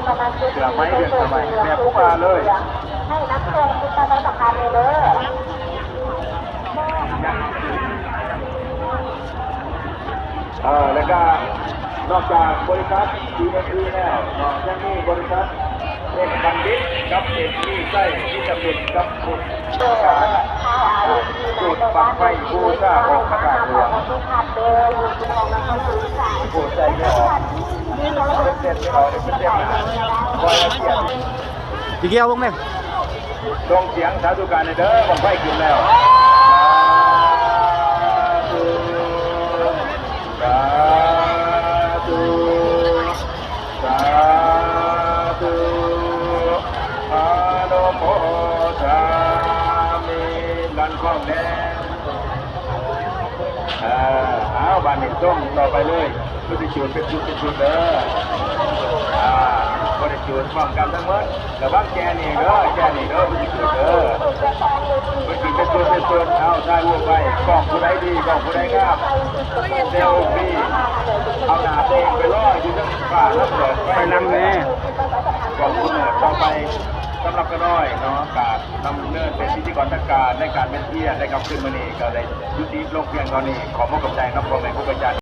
ເສື້ອໄໝ ເສື້ອໄໝ ແບບຜູ້ວ່າເລີຍ. ໃຫ້ນຳສົ່ງຕິດຕໍ່ສຳພັນເດີ. ເອີ ແລ້ວກະນອກຈາກບໍລິສັດ ທີເອັມອີ ແລ້ວເນາະ ຍັງມີບໍລິສັດ ເອັມ ບັນດິດ ກັບ ເອັມ ມີໄຊ ວິຕາມິນ ກັບ ການຈູດບັ້ງໄຟບູຊາອົງພະທາດຫຼວງ ຜູ້ໃສ່ໄປອອກ ເປັນເຊັດໄປອອກ ເປັນເຊັດນະ ຮ້ອຍລະກຽດ ອີກແກ້ວລົງແມ່ ສົ່ງສຽງສາທຸການແດ່ເດີ ບັ້ງໄຟຂຶ້ນແລ້ວ ສາທຸ ສາທຸ ສາທຸ ອະນຸໂມທາມິ ລັນຄອງແດ່. ເອີ ເອົາ ບາດນີ້ຊົມຕໍ່ໄປເລີຍ ເພິ່ນຊິຈູດເປັນຊຸດເປັນຊຸດເດີ ອ່າ ບໍ່ໄດ້ຈູດພ້ອມກັນທັງໝົດ ລະວັງແຈນີ້ເດີ ແຈນີ້ເດີ ເພິ່ນຊິຈູດເດີ ເພິ່ນຊິເປັນຊຸດເປັນຊຸດ ເອົາ ຖ່າຍຮູບໄວ້ ກ້ອງຜູ້ໃດດີ ກ້ອງຜູ້ໃດງາມ ເຊວຟີ ເອົາໜ້າໂປ່ງໄປລອຍຢູ່ເທິງຟ້າ ແລ້ວເປີດໄຟນຳແດ່ ກ້ອງຜູ້ເໜືອ ຕໍ່ໄປ ສຳລັບກະນ້ອຍເນາະ ກະ ດຳເນີນເປັນພິທີກອນທາງການໃນການແມ່ນພຽນໃນຄ່ຳຄືນມື້ນີ້ ກໍໄດ້ຍຸຕິລົງພຽງເທົ່ານີ້. ຂໍຂອບໃຈນຳພໍ່ແມ່ຄູບາອາຈານ.